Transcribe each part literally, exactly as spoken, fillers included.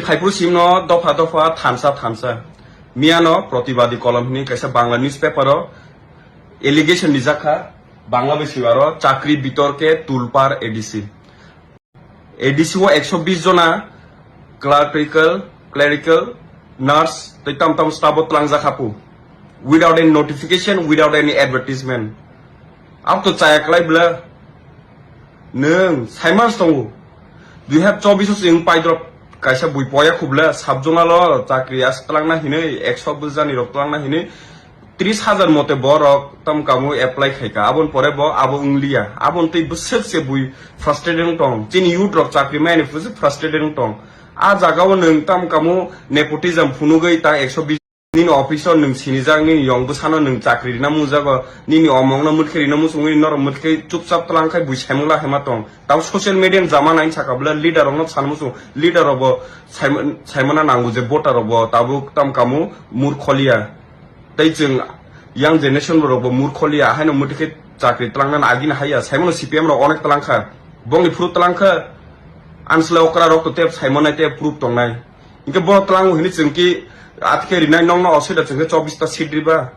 Phaipru simno dopha dopha thansa thansa. Miyano Pratibadi Kolom hini kaisa Bangla newspaper o allegation rijak kha, Bangla bai sibaro chakri bitorke tulpar A D C. A D C o ekso bis jona clerical, clerical, nurse tei tam tam staff o tlangjak kha pu. Without any notification, without any advertisement. Abo to chaya klai bla. Nwng saiman tongo. Dui hazar chobbish o chwng paidrop kaisa bui poya khubla sub zonal o chakri as tlangna hinwi ekso bwsani rok tlangna hinwi tris hazar mote borok tam kamu apply khaika. Abon pore bo abo wngliya. Abon tei bwswk se bui frustrated wng tong. Chini youth rok chakri mani frustrated wng tong. A jaga o nwng tam kamu nepotism phunugwi ta ekso bis nini office o nwng sinijak, nini yong bwsano nwng chakri rina mujago, nini omongno mwtkhe rina muchungwi norok mwtkhe chupchap twlang khai bui saimung la hema tong. Tamo social media ni jama nai saka bwle leader rokno sana muchung, leader rokbo saima-, saimana nango je voter rokbo tabuk tam kamu murkholiya. Tei chwng young generation rokbo murkholiya, haino mwtkhe chakri twlangna agini haiya, saimano C P M rok onek twlang kha, bongni phuru twlang kha, ansle okra rok to tep saimanai tep proof tongnai. Hinkhe bo tlango hini chwng ki atke rinai nokno osida chwng khe chobbish ta seat riba.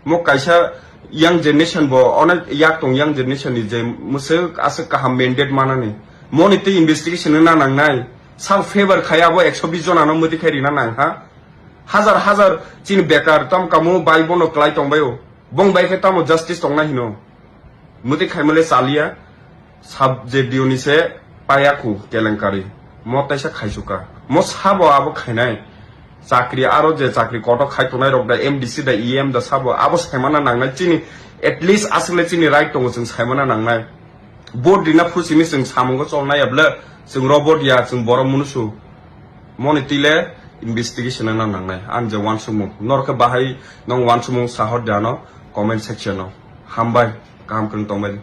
Mo kaisa young generation bo onek yak tong young generation ni je mwswk aswk kaham mandate manani. Moni tei investigation wngna nangnai. Sabo favor khai abo ekso bis jona no mwtwi khai rina nang ha. Hazar hazar chini bekar tam kamu bai bono klai tong baio. Bong bai khe tamo justice tongna hino. Mwtwi khaimale chaliya, sub J D O ni se payakhu kelenkari. Mo taisa khaisuka. Mo sabo abo khainai. Chakri aro je chakri koto khai tongnai rok da M D C da E M da sabo abo saimana nangnai chini at least aswkle chini right tongo chwng saimana nangnai. Vote rina phusimi chwng samungo cholnai able chwng robot ya chwng borok munusu. Moni tile investigation na nangnai. Ang je wansukmung. Norok khe bahai nong wansukmung sahor de ano comment section o. Hambai. Kaham kwrwng tongbai.